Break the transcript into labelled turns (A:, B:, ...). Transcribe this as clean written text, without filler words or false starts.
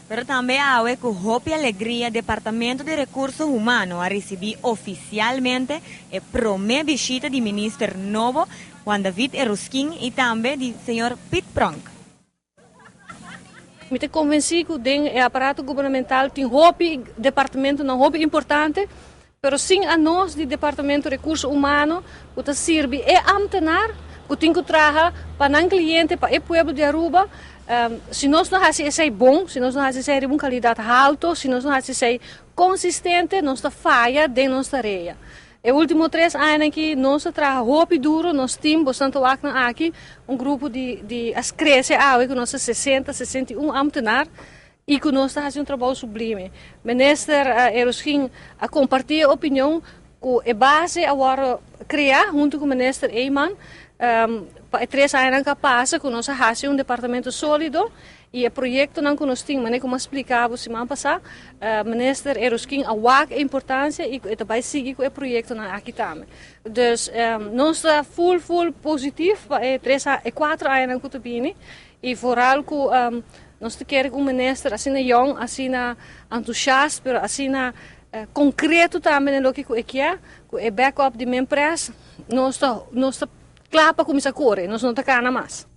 A: Pero tambe awe cu hopi alegria Departamento di Recurso Humano a ricibi oficialmente e prome bishita di Minister nobo Juan David Eruskin y tambe di señor Piet Pronk.
B: Mi ta convenci cu den e aparato gubernamental tin hopi departamentonan hopi importante, pero sin anos di Departamento Recurso Humano cu ta sirbi e ambtenaar cu tin cu traha pa nan cliente, pa e pueblo di Aruba, si nos no haci esey bon, si nos no haci esey riba un calidad halto, si nos no haci esey consistente, nos ta faya den nos tarea. E ultimo 3 añanan aki nos a traha hopi duro, nos team, bosnan ta wak nan aki, un grupo di a crece awe cu nos ta 60, 61 ambtenaar y cu nos ta haci un trabou sublime. Minister Eroskin a comparti e opinion cu e base a wordo crea hunto cu Minister Eman, pa e 3 añanan cu a pasa cu nos a haci un departamento solido y e proyectonan cu nos tin, manera como a explica bo siman pasa, Minister Eroskin a wak e importancia y e ta bay sigui cu e proyectonan aki tambe. Dus nos ta full, full positief pa e 3, e 4 añanan cu ta bini y vooral cu nos ta kere cu un minister asina jong, asina entusiasta, pero asina concreto tambe den loke cu e kier, cu e backup di Minpres, nos ta cla pa cuminsa core, nos no ta cana mas.